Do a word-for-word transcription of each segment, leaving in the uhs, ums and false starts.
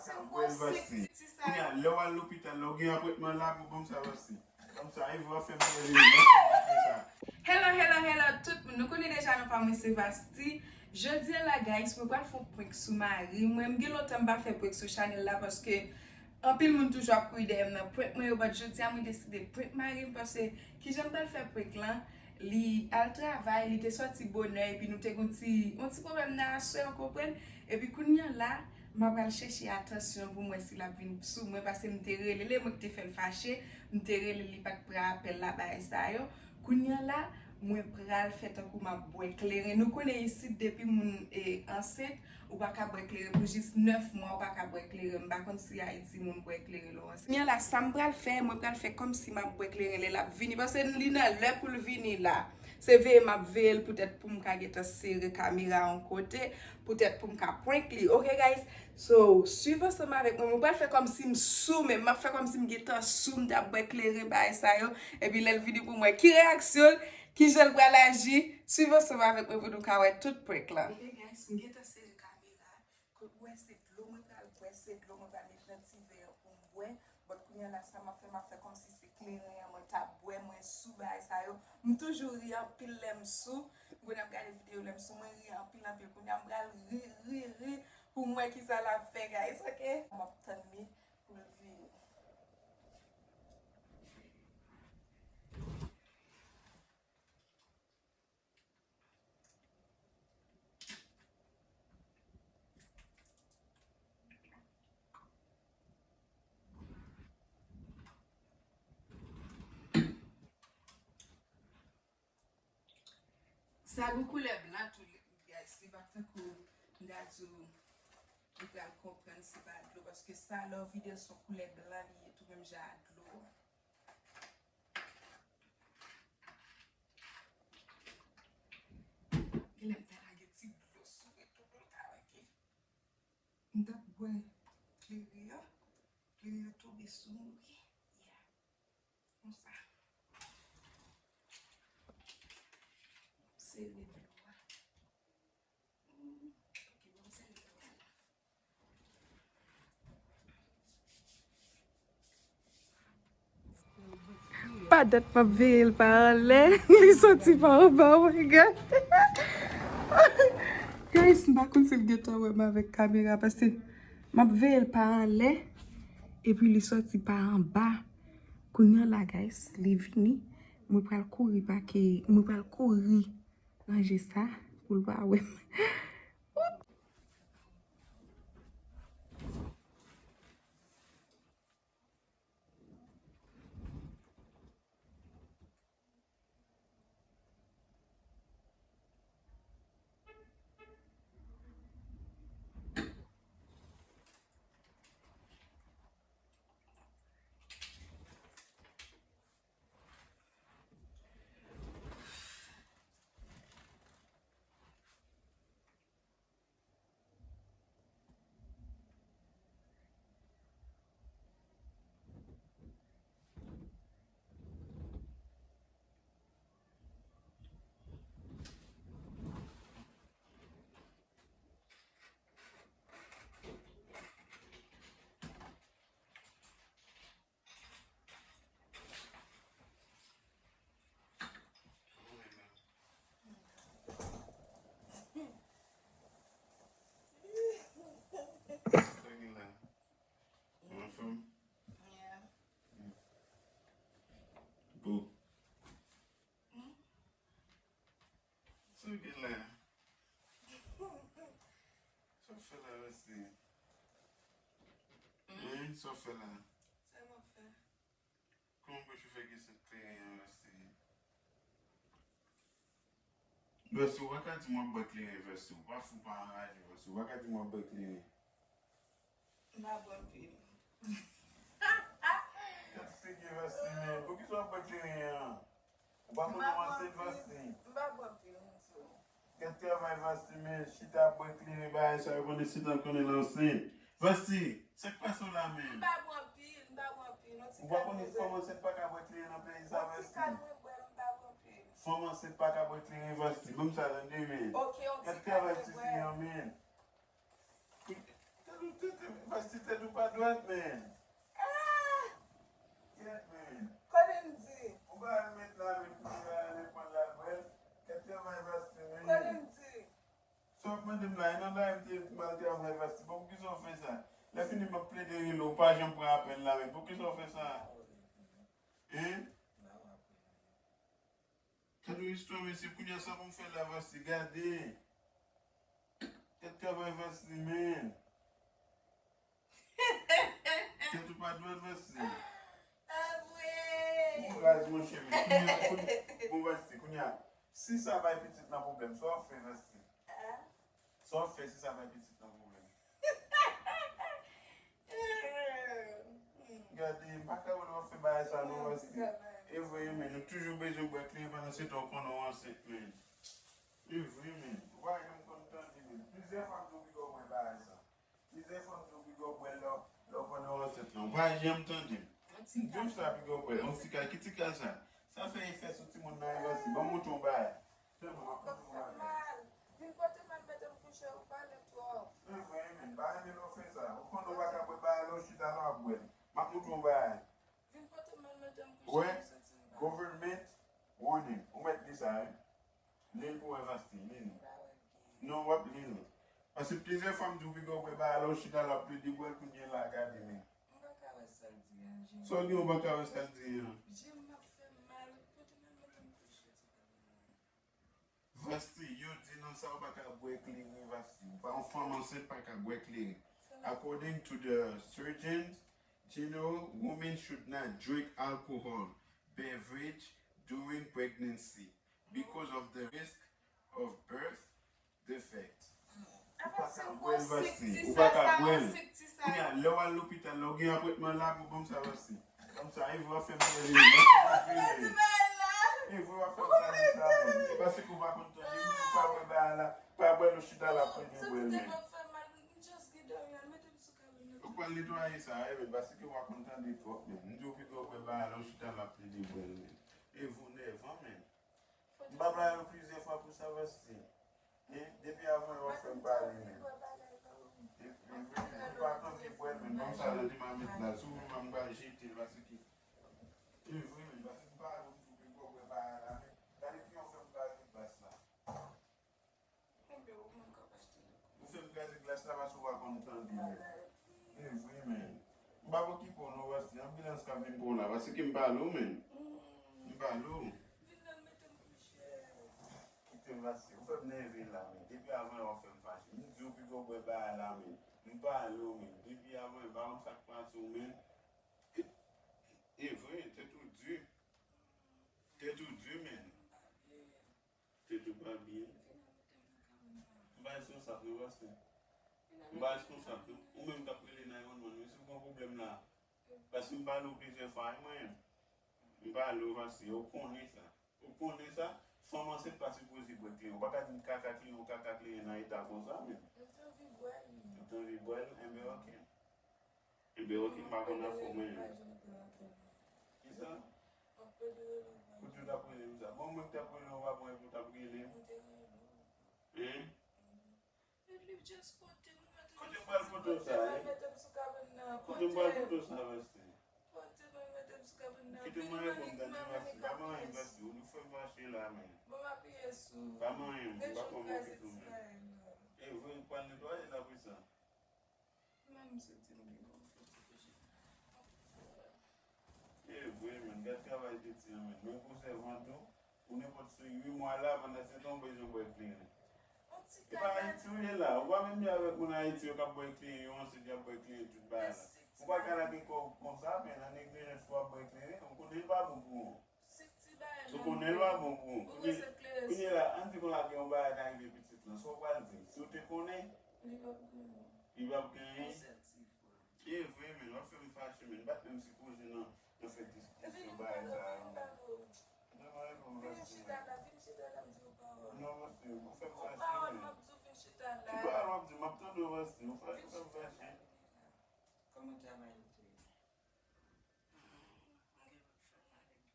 Sa bwè l, Vasti. Kounye a, lè w al lopital, lè w gen apwentman la, pou ban m sa, Vasti. Ban m sa, Evo ap fè m plezi, ban m sa. Hello, hello, hello, tout moun. Nou konnen deja non pa mwen se Vasti. Jodi a la, guys, mwen pral fè yon prank sou mari mwen. M gen lontan m pa fè prank sou chanèl la paske anpil moun toujou ap kouri dèyè m nan prank mwen yo, but jodi a mwen deside prank mari m paske kijan m pral fè prank lan, li al travay, li te sòti bonè, epi nou te gon ti, yon ti pwoblèm nan aswè, w konprann? Epi kounye a la, m ap al chèche atansyon pou m wè si l ap vin sou mwen, paske m te rele l, e mwen ki te fè l fache, m te rele l, li pa t pran apèl la, bagay sa yo. Kounye a la, mwen pral fè tankou m ap bwè kleren. Nou konnen isit, depi moun, e, ansent, ou pa ka bwè kleren pou jis nèf mwa, ou pa ka bwè kleren. M pa konn si Ayiti moun bwè kleren lè w ansent. Kounye a la, sa m pral fè, mwen pral fè kòmsi m ap bwè kleren lè l ap vini, paske li nan lè pou l vini la. Se veye m ap veye l poutèt pou m ka gentan sere kamera yon kote, poutèt pou m ka prank li. Ok, guys? So, swiv ansanm avèk mwen. Mwen pral fè kòmsi m sou, men m ap fè kòmsi m gentan sou, m t ap bwè kleren, bagay sa yo. Epi lè l vini pou m wè ki reyaksyon l, kijan l pral aji. Swiv ansanm avèk mwen pou nou ka wè tout prank lan. Ok, guys, m gentan sere kamera. Kot ou wè se dlo mwen pral bwè, se dlo mwen pral met nan ti vè pou m bwè. But kounye a la, sa m ap fè, m ap fè kòmsi se kleren an mwen t ap bwè, mwen sou bagay sa yo. M toujou ri anpil lè m sou. M konn ap gade videyo lè m sou, mwen ri anpil, anpil. Kounye a m pral ri, ri, ri pou m wè kisa l ap fè, guys, ok? M ap tann li pou l vini. Sa gon koulè blan tou, guys. Li pa tankou m ta di w, ou pral konprann se pa dlo, paske sa, lè w vide l, se yon koulè blan li ye, tou menm jan ak dlo a. Genlè m ta lage ti dlo sou li tou pou l ka wè ke m t ap bwè kleren an. Kleren an tonbe sou mwen wi. Yeah. Konsa. Sere dlo a. Hmm, ok, bon, sere dlo a la. Pa dat m ap veye l pa anlè, li soti pa anba, oh my God. Guys, m pa konn si l gentan wè m avèk kamera, paske m ap veye l pa anlè, epi li soti pa anba. Kounye a la, guys, li vini. Mwen pral kouri pake, mwen pral kouri ranje sa pou l pa wè m. Anfòm? Yeah. Boo. Hmm? Sa w gen la? Sa w fè la, Vasti? Hmm? Sa w fè la? Sa m ap fè? Kòman w pral fè gen sèt kleren an, Vasti? Vasti, ou pa ka di m w ap bwè kleren, Vasti. Ou pa fou, pa anraje, Vasti. Ou pa ka di m w ap bwè kleren. M pa bwè anpil. Gad figi Vasti, men. Poukisa w ap bwè kleren an? Ou pa konn ou ansent, Vasti? M pa bwè anpil, non, so. Gad travay Vasti, men. Chita ap bwè kleren, bagay sa yo, pandan chita konnen l ansent. Vasti, sa k pase w la menm? M pa bwè anpil, m pa bwè anpil, non, ti kalme. Ou pa konnen fanm ansent pa ka bwè kleren nan peyi sa, Vasti? Yon ti kal mwen bwè, m pa bwè anpil. Fanm ansent pa ka bwè kleren, Vasti. Ban m sa tande, men. Ok, yon ti kal mwen bwè. Gad travay tifi an, men. Vasti, tèt ou pa dwat, men. Ah! Kèt, men. Kote m di? Ou pa al met la, men, pou li al pran la bwèl. Kèt travay, Vasti, men. Kote m di? Sa w ap mande m la, e nan la m te mal travay, Vasti. Bon, poukisa w fè sa? Lè fini, m ap plede rele w, ou pa janm pran apèl la, men. Poukisa w fè sa? Hein? Gade yon istwa, mesye, kounye a sa pou m fè la, Vasti, gade. Tèt travay, Vasti, men. Tèt ou pa dwat, Vasti. Ah, vre. Ou raz, monchè, men. Kounye a, kounye, bon, Vasti, kounye a, si sa bay pitit nan pwoblèm, sa w ap fè, Vasti? Ah. Sa w ap fè si sa bay pitit nan pwoblèm? Gade, m pa ka wè lè w ap fè bagay sa non, Vasti. E vre, men, nou toujou bezwen bwè kleren pandan se tan w konnen w ansent, men. E vre, men. Ou pa janm konn tande, men. Plizyè fwa m di w piga w bwè bagay sa. Plizyè fwa m di w piga w bwè l lè w, lè w konnen w ansent lan. Ou pa janm tande m. M di w sa piga w bwè l. Yon ti kal, ki ti kal sa? Sa fè efè sou timoun nan, Vasti. Ban m montre w bagay. Tande, m ap montre w bagay. Vin kote m al mete m kouche, ou pale twòp. E vre, men, m pa renmen lè w fè sa. Ou konn ou pa ka bwè bagay la, ou chita la, w ap bwè l. M ap montre w bagay. Vin kote m al mete m kouche, m santi m pa. Government warning. Ou mèt li sa, wi. Li l pou wè, Vasti, li l. Non, w ap li l. Paske plizyè fwa m di w piga w bwè bagay la, ou chita la, w ap plede bwè l kounye la, gade, men. M pa ka wè sa l di a, Jim. Sa w di, ou pa ka wè sa l di a? Jim, m ap fè mal. Kote m al mete m kouche, ti kòmandman. Vasti, yo di nan sa ou pa ka bwè kleren, Vasti. Ou pa, yon fanm ansent pa ka bwè kleren. According to the Surgeon General, women should not drink alcohol beverage during pregnancy because of the risk of birth defect. Ou pa ka bwè l, Vasti. Ou pa ka bwè l. Kounye a, lè w al lopital la, ou gen apwentman la pou ban m sa, Vasti. Ban m sa, e vre w ap fè m plede. E vre w ap fè m plede sa, men. E paske ou pa konn tande, ou pa bwè bagay la, pa bwè l, ou chita la, plede bwè l, men. Ou pral netwaye sa, e, men, paske ou pa konn tande twòp, men. M di w piga w bwè bagay la, ou chita la, plede bwè l, men. E vre w nèvan, men. M pa pale yo plizyè fwa pou sa, Vasti. E, depi avan, yo ap fè m pale, men. E, e, e, ou pa tanke bwè l, men. Ban m sa, nan di m a met la. Si w menm, m pral jete l, paske. E vre, men, paske m pale w, m di w, men, bwè bagay la, men. Gade ki yo fè m kraze glas la. Ou fè m kraze glas la, paske w pa konn tande, men. E vre, men. M p ap okipe w, non, Vasti. Anbilans k ap vin pran w la, paske m pale w, men. M pale w. Vin nan mete m kouche. Kite m, Vasti. Ou fè m nève la, men. Depi avan, w ap fè m fache. M di w piga w bwè bagay la, men. M pale w, men. Depi avan, m pa konn sa k pase w, men. E vre, tèt ou di. Tèt ou di, men. Tèt ou pa byen. M pa responsab, non, Vasti. M pa responsab, non. Ou menm k ap rele nine one one, men si w gen pwoblèm la. Paske m pale w plizyè fwa, wi, mwen. M pale w, Vasti, ou konnen sa. Ou konnen sa, fanm ansent pa sipoze bwè kleren. Ou pa ka di m kaka kleren, ou kaka kleren nan eta konsa, men. Ou te anvi bwè l. Ou te anvi bwè l, enben, oke. Enben, oke, m pa konn afè w, mwen. Kisa? Kote w t ap rele m sa? Bon, mwen k t ap rele w, ou pa pran epi w t ap rele m. Hein? Kote m pral pote w sa, hein? Kote m pral pote w sa, Vasti? Kite mwen reponn, tande, Vasti. Pa manyen, Vasti. Ou fè m fache la, men. Pa manyen, m pa konn okipe w, men. E vre, ou pral netwaye l apre sa. Menm si ti m gen yon foti kouche. E vre, men, gad travay piti an, men. Men pou sèvant ou, pou nenpòt sou uit mwa la, pandan se tan ou bezwen bwè kleren. E pa Ayiti ou ye la. Ou pa menm jan avèk moun Ayiti yo k ap bwè kleren, yo ansent, y ap bwè kleren, tout bagay la. Ou pa ka lage kò w konsa, men nan neglijans pou w ap bwè kleren, ou konnen l pa bon pou ou. Ou konnen l pa bon pou ou. Kounye, kounye la, ann di konsa gen yon bagay ka rive pitit lan. Sa w pral di? Si w te konnen, li p ap gen anyen. E vre, men, w ap fè m fache, men. M pa t menm sipoze nan, nan fè diskisyon bagay sa a, men. Vin chita la, vin chita la, m di w pawòl. Non, mesye, ou fè m fache, men. Ki pawòl m ap di w, vin chita la? Ki pawòl w ap di m? M ap tande w, mesye, ou fè, ou fè m fache. Kòman travay ou te ye?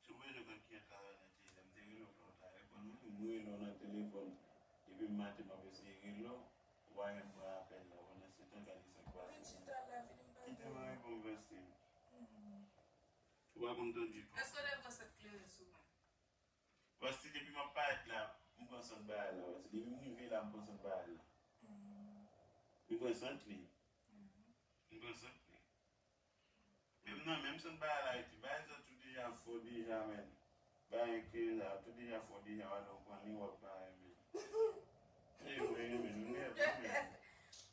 Si w bezwen konn kijan travay la te ye, lè m te rele w fè w ta reponn mwen, m rele w nan telefòn. Depi maten m ap eseye rele w, ou pa janm pran apèl la. Pandan se tan, gade sa k pase. Vin chita la, vin Ou pa konn tande pa. Èske w te pran sant kleren sou mwen? Vasti, depi m ap parèt la, m pran sant bagay la. Vasti, depi m rive la, m pran sant bagay la. Mm. M pran sant li. Mm. M pran sant li. Menm nan, menm sant bagay la, epi bagay sa tou deja fò deja, men. Bagay kleren sa tou deja fò deja, w ale w pran li, w ap bagay, men. E vre, men, nou nève, men.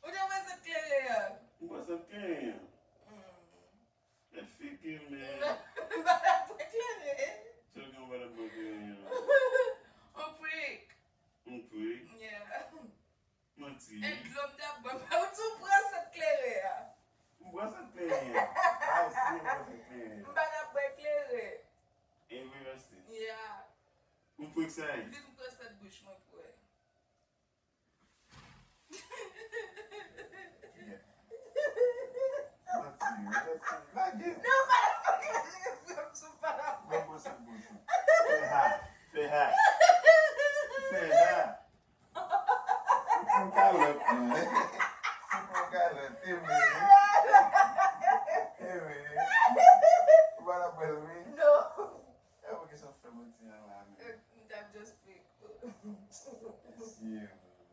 Ou te pran sant kleren an? M pran sant kleren an. Mm. Mèt figi m, men. M pa t ap bwè kleren. Sa w gen, w pa t ap bwè kleren an? On prik. On prik? Yeah. Manti. E dlo m t ap bwè, ou tou pran sant kleren an. M pran sant kleren an. Ay, si, m pran sant kleren an. M pa t ap bwè kleren. E vre, Vasti? Yeah. On prik sa ye? Vin pran sant bouch mwen pou wè. Manti, manti. Lage. Non, pa la fè m sou pa la. Mwen pran sant bouch ou. Fè ha. Fè ha. Fè ha. Fout mwen kalòt, mwen. Fout mwen kalòt. E vre. E vre. Ou pa la bwè l, wi. Non. E pou ki sa fè manti an la, men. Euh, m t ap just prank ou. Mesye.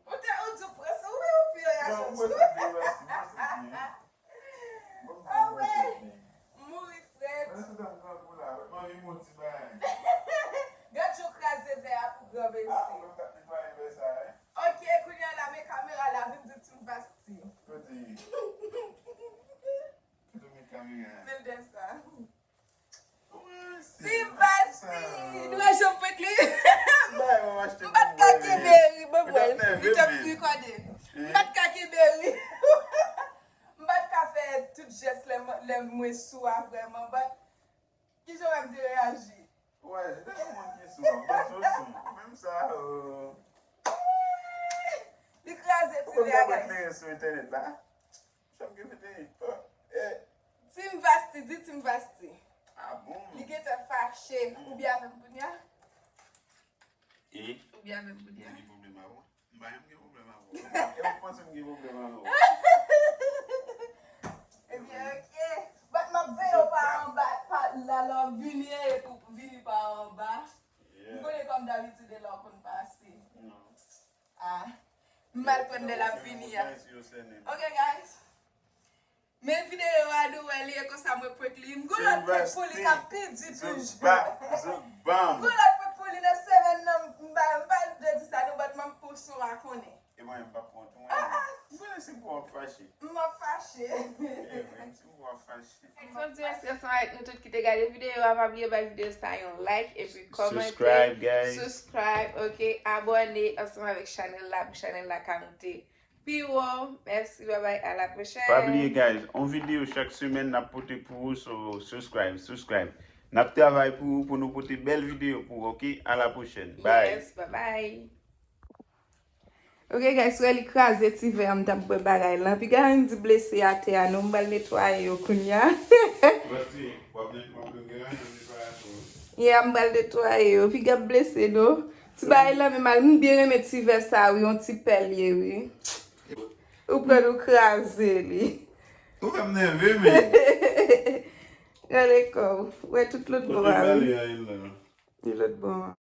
Ou te, ou di w pran sa, ou wè ou pi raje. Non, m pran sa byen, mèsi, m pran sa byen. Bon, m pran sa byen. Mouri frèt. Mwen se tan grangou la, m anvi yon ti bagay. Gad jan w kraze vè a pou granmesi. Ah, ou menm k ap netwaye vè sa, wi. Ok, kounye a la, men kamera la, vin di Team Vasti. Kote? Kote w met kamera a? Men dè sa. Team Vasti! Nou wè jan m prank li? M pa t ka kenbe ri, bon, bon, li t ap rekòde. M pa t ka kenbe ri. M pa t ka fè tout jès lè m, lè mwen sou a vrèman, but kijan w wè m te reyaji? Wè, se te yon moun ki sou a, m panse w sou. Menm sa, oh. Li kraze ti vè a, guys. Ou konn kleren sou entènèt la? Chanm gen fete. Oh, eh. Team Vasti, di Team Vasti. Ah bon? Li gentan fache. Hmm. Ou byen avè m kounye a? Eh? Ou byen avè m kounye a? Ou gen pwoblèm avè w? M pa janm gen pwoblèm avè w. E ou panse m gen pwoblèm avè w? Ebyen, ok. But m ap veye w pa anba, pa la lè w vini an, epi w vini pa anba. Yeah. M konnen kòm dabitid e la w konn pase. Non. Ah. M mal pran de l ap vini a. Ok, guys. Men videyo a, nou wè li e konsa mwen prank li. M gon lòt prank pou li k ap pi di toujou. M gon lòt prank pou li nan semèn nan, m ba, m pa vle di sa non, but m ap pou son a konnen. E mwen, m p ap pran tou, mwen. Ah, ah. M konnen si m pou w ap fache. M ap fache. E mwen, si m pou w ap fache. Guys, m ap di mèsi ansanm avèk nou tout ki te gade videyo a. Pa bliye bay videyo sa yon like epi kòmante. Subscribe, guys. Subscribe, ok. Abòne ansanm avèk chanèl la pou chanèl la ka moute pi wo. Mèsi, babay, a la pwochèn. Pa bliye, guys, yon videyo chak semèn n ap pote pou ou, so subscribe, subscribe. N ap travay pou ou, pou nou pote bèl videyo pou ou, ok? A la pwochèn. Bye. Yes, babay. Ok, guys, wè li kraze ti vè a m t ap bwè bagay lan. Piga vin di blese atè a, non, m pral netwaye yo kounye a. Vasti, w ap net-, w ap gen yon netwayaj tou. Yeah, m pral netwaye yo. Piga blese, non. Ti bagay lan, men mal, m byen renmen ti vè sa, wi, yon ti pèl ye, wi. Ou pran, ou kraze li. Ou fè m nève, men. Gade kò w. Wè tout lòt bò a, wi. Kote bale a ye la? Li lòt bò a.